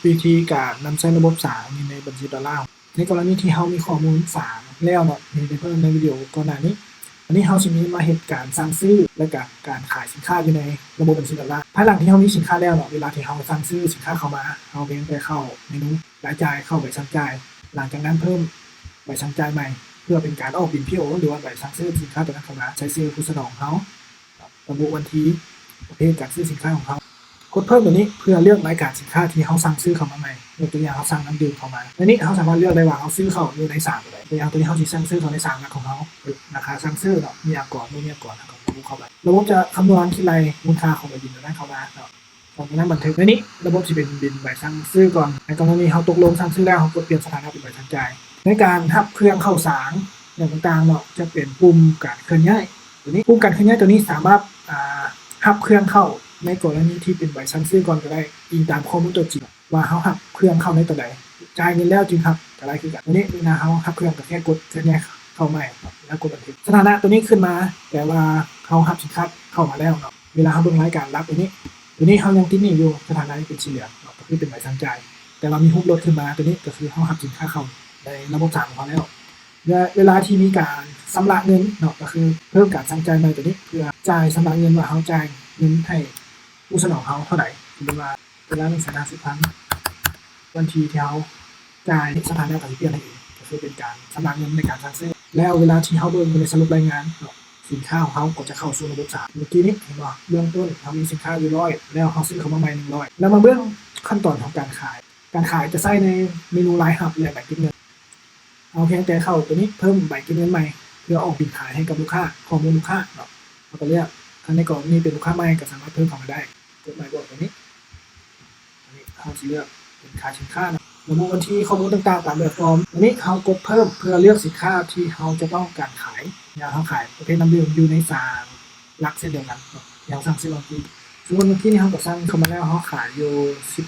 ວິທີການນຳໃຊ້ລະບົບສາງຢູ່ໃນບັນຊີດອນລາ. ໃນກໍລະນີທີ່ເຮົາມີຂໍ້ມູນສາງແລ້ວເນາະ ທີ່ໄດ້ເພີ່ມໃນວິດີໂອກ່ອນໜ້ານີ້, ອັນນີ້ເຮົາຊິມີມາເຮັດການສັ່ງຊື້ ແລະ ກະການຂາຍສິນຄ້າຢູ່ໃນລະບົບບັນຊີດອນລາ. ພາຍຫຼັງທີ່ເຮົາມີສິນຄ້າແລ້ວເນາະ, ເວລາທີ່ເຮົາສັ່ງຊື້ສິນຄ້າເຂົ້າມາ, ເຮົາພຽງແຕ່ເຂົ້າເມນູລາຍຈ່າຍ, ເຂົ້າໃບສັ່ງຈ່າຍ, ຫຼັງຈາກນັ້ນເພີ່ມໃບສັ່ງຈ່າຍໃໝ່ ເພື່ອເປັນການອອກບິນພີໂອ ຫຼືວ່າໃບສັ່ງຊື້ສິນຄ້າຕົວນັ້ນເຂົ້າມາ, ໃສ່ຊື່ຜູ້ສະໜອງເຮົາ, ລະບຸວັນທີ, ປະເພດການຊື້ສິນຄ້າຂອງເຮົາ. ກົດເພີ່ມຕົວນີ້ເພື່ອເລືອກລາຍການສິນຄ້າທີ່ເຮົາສັ່ງຊື້ເຂົ້າມາໃໝ່. ຍົກຕົວຢ່າງ ເຮົາສັ່ງນ້ຳດື່ມເຂົ້າມາ. ໃນນີ້ເຮົາສາມາດເລືອກໄດ້ວ່າເຮົາຊື້ເຂົ້າຢູ່ໃນສາງໃດ. ຕົວຢ່າງ ຕົວນີ້ເຮົາຊິສັ່ງຊື້ເຂົ້າໃນສາງຫຼັກຂອງເຮົາ, ລາຄາສັ່ງຊື້ເນາະ, ມີອາກອນ ບໍ່ມີອາກອນ ເຮົາກໍລະບຸເຂົ້າໄປ. ລະບົບຈະຄຳນວນຄິດໄລ່ມູນຄ່າຂອງໃບບິນຕົວນັ້ນເຂົ້າມາເນາະ. ຈາກນັ້ນບັນທຶກໃນນີ້, ລະບົບຊິເປັນບິນໃບສັ່ງຊື້ກ່ອນ. ໃນກໍລະນີເຮົາຕົກລົງສັ່ງຊື້ແລ້ວ, ເຮົາກົດປ່ຽນສະຖານະເປັນໃບສັ່ງຈ່າຍ. ໃນການຮັບເຄື່ອງເຂົ້າສາງຢ່າງຕ່າງໆເນາະ, ຈະເປັນປຸ່ມການເຄື່ອນຍ້າຍ. ຕົວນີ້, ປຸ່ມການເຄື່ອນຍ້າຍຕົວນີ້ສາມາດ, ອາ, ຮັບເຄື່ອງເຂົ້າໃນກໍລະນີທີ່ເປັນໃບສັ່ງຊື້ກ່ອນກໍໄດ້, ອີງຕາມຂໍ້ມູນຕົວຈິງວ່າເຮົາຮັບເຄື່ອງເຂົ້າໃນຕົວໃດ. ຈ່າຍເງິນແລ້ວຈຶ່ງຮັບກໍໄດ້ຄືກັນ. ຕົວນີ້ເວລາເຮົາຮັບເຄື່ອງກໍແຄ່ກົດເຄື່ອນຍ້າຍເຂົ້າໃໝ່ ແລ້ວກົດບັນທຶກ. ສະຖານະຕົວນີ້ຂຶ້ນມາ, ແປວ່າເຮົາຮັບສິນຄ້າເຂົ້າມາແລ້ວເນາະ. ເວລາເຮົາເບິ່ງລາຍການຫຼັກຕົວນີ້, ຕົວນີ້ເຮົາຍັງຕິດໜີ້ຢູ່, ສະຖານະຍັງເປັນສີເຫຼືອງເນາະ, ກໍຄືເປັນໃບສັ່ງຈ່າຍ. ແຕ່ວ່າມີຮູບລົດຂຶ້ນມາ, ຕົວນີ້ກໍຄືເຮົາຮັບສິນຄ້າເຂົ້າໃນລະບົບສາງຂອງເຮົາແລ້ວ. ແລະ ເວລາທີ່ມີການຊຳລະເງິນເນາະ, ກໍຄືເພີ່ມການສັ່ງຈ່າຍໃໝ່ຕົວນີ້ ເພື່ອຈ່າຍຊຳລະເງິນວ່າເຮົາຈ່າຍເງິນໃຫ້ຜູ້ສະໜອງເຮົາເທົ່າໃດ. ສົມມຸດວ່າ ເວລາໜຶ່ງແສນຫ້າສິບພັນ, ວັນທີທີ່ເຮົາຈ່າຍ, ສະຖານະກໍຊິປ່ຽນໃຫ້ເອງ, ກໍຄືເປັນການຊຳລະເງິນໃນການສັ່ງຊື້. ແລ້ວເວລາທີ່ເຮົາເບິ່ງຢູ່ໃນສະຫຼຸບລາຍງານເນາະ, ສິນຄ້າຂອງເຮົາກໍຈະເຂົ້າສູ່ລະບົບສາມ. ເມື່ອກີ້ນີ້ເຫັນບໍ່? ເບື້ອງຕົ້ນເຮົາມີສິນຄ້າຢູ່ຮ້ອຍ, ແລ້ວເຮົາຊື້ເຂົ້າມາໃໝ່ໜຶ່ງຮ້ອຍ. ແລ້ວມາເບິ່ງຂັ້ນຕອນຂອງການຂາຍ. ການຂາຍຈະໃຊ້ໃນເມນູລາຍຮັບ ແລະ ໃບເກັບເງິນ. ເຮົາພຽງແຕ່ເຂົ້າຕົວນີ້ ເພີ່ມໃບເກັບເງິນໃໝ່ ເພື່ອອອກບິນຂາຍໃຫ້ກັບລູກຄ້າ, ຂໍ້ມູນລູກຄ້າເນາະ. ເຮົາກໍເລືອກ, ຄັນໃນກໍລະນີເປັນລູກຄ້າໃໝ່ກໍສາມາດເພີ່ມເຂົ້າມາໄດ້. ກົດໝາຍບວກຕົວນີ້, ອັນນີ້ເຮົາຊິເລືອກເປັນຂາຍສິນຄ້າເນາະ. ລະບຸວັນທີ, ຂໍ້ມູນຕ່າງໆຕາມແບບຟອມ. ອັນນີ້ເຮົາກົດເພີ່ມເພື່ອເລືອກສິນຄ້າທີ່ເຮົາຈະຕ້ອງການຂາຍ. ຢ່າງເຮົາຂາຍປະເພດນ້ຳດື່ມຢູ່ໃນສາງຫຼັກເຊັ່ນດຽວກັນເນາະ, ທີ່ເຮົາສັ່ງຊື້ເມື່ອກີ້. ສົມມຸດເມື່ອກີ້ນີ້ເຮົາກໍສັ່ງເຂົ້າມາແລ້ວ, ເຮົາຂາຍຢູ່ສິບ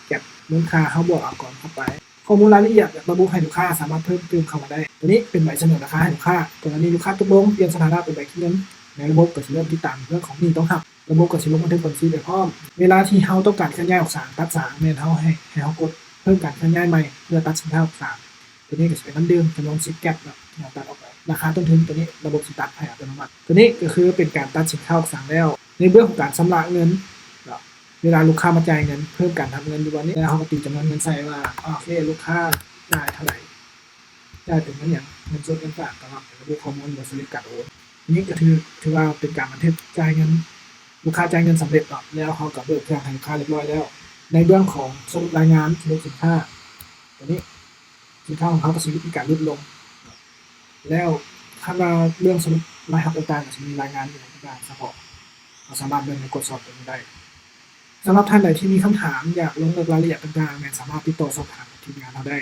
ແກັບ, ມູນຄ່າເຮົາບວກອາກອນເຂົ້າໄປ. ຂໍ້ມູນລາຍລະອຽດ ແລະ ລະບຸໃຫ້ລູກຄ້າສາມາດເພີ່ມຕື່ມເຂົ້າມາໄດ້. ຕົວນີ້ເປັນໃບສະເໜີລາຄາໃຫ້ລູກຄ້າ. ກໍລະນີລູກຄ້າຕົກລົງປ່ຽນສະຖານະເປັນໃບເກັບເງິນ, ໃນລະບົບກໍຊິເລີ່ມຕິດຕາມເລື່ອງຂອງໜີ້ຕ້ອງຮັບ. ລະບົບກໍຊິລົງບັນທຶກບັນຊີໄປພ້ອມ. ເວລາທີ່ເຮົາຕ້ອງການເຄື່ອນຍ້າຍອອກສາງ, ຕັດສາງ, ແມ່ນເຮົາໃຫ້, ໃຫ້ເຮົາກົດເພີ່ມການເຄື່ອນຍ້າຍໃໝ່ ເພື່ອຕັດສິນຄ້າອອກສາງ. ຕົວນີ້ກໍຊິເປັນນ້ຳດື່ມຈຳນວນສິບແກັບເນາະ ທີ່ເຮົາຕັດອອກໄປ. ລາຄາຕົ້ນທຶນຕົວນີ້ລະບົບຊິຕັດໃຫ້ອັດຕະໂນມັດ. ຕົວນີ້ກໍຄືເປັນການຕັດສິນຄ້າອອກສາງແລ້ວ. ໃນເບື້ອງຂອງການຊຳລະເງິນເນາະ, ເວລາລູກຄ້າມາຈ່າຍເງິນ, ເພີ່ມການຮັບເງິນຢູ່ບ່ອນນີ້, ແລ້ວເຮົາກໍຕີຈຳນວນເງິນໃສ່ວ່າ, ໂອເຄ, ລູກຄ້າຈ່າຍເທົ່າໃດ, ຈ່າຍເປັນເງິນຫຍັງ, ເງິນສົດ, ເງິນຝາກ, ຕະຫຼອດເປັນລະບຸຂໍ້ມູນ ຫຼືວ່າສະລິບການໂອນ. ນີ້ກໍຖື, ຖືວ່າເປັນການບັນທຶກຈ່າຍເງິນ, ລູກຄ້າຈ່າຍເງິນສຳເລັດເນາະ, ແລ້ວເຮົາກໍເບີກເຄື່ອງໃຫ້ລູກຄ້າຮຽບຮ້ອຍແລ້ວ. ໃນເບື້ອງຂອງສະຫຼຸບລາຍງານ, ສະຫຼຸບສິນຄ້າ, ຕົວນີ້ ສິນຄ້າຂອງເຮົາກໍຊິມີການຫຼຸດລົງ. ແລ້ວຄັນວ່າເລື່ອງສະຫຼຸບລາຍຮັບຕ່າງໆ ກໍຊິມີລາຍງານຢູ່ໃນໜ້າສະເພາະ, ເຮົາສາມາດເບິ່ງ ແລະ ກວດສອບຕົວນີ້ໄດ້. ສຳລັບທ່ານໃດທີ່ມີຄຳຖາມ ຢາກລົງເລິກລາຍລະອຽດຕ່າງໆ ແມ່ນສາມາດຕິດຕໍ່ສອບຖາມກັບທີມງານເຮົາໄດ້.